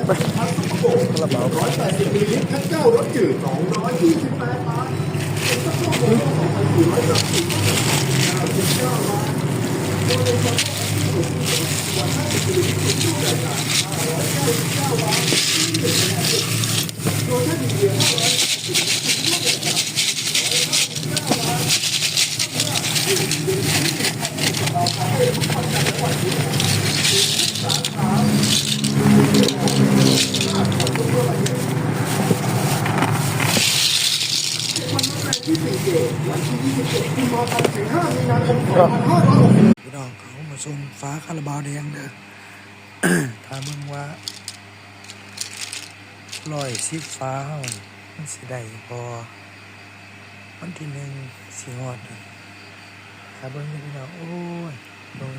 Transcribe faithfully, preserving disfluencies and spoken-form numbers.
คาราบาว ร้อยแปดสิบมิลลิลิตร คันเก้ารถจืด สองร้อยยี่สิบแปดบาท เอ็กซ์โปร์สองพันสี่ร้อยกรัม พี่น้องเขามาส่งฝาคาราบาวแดงเด้อ ถ้าเบิ่งว่าร้อยสิบฝาเฮานี่มันสิได้บ่ วันที่หนึ่งสิฮอดนี่ ถ้าเบิ่งอยู่พี่น้อง โอ้ย ลง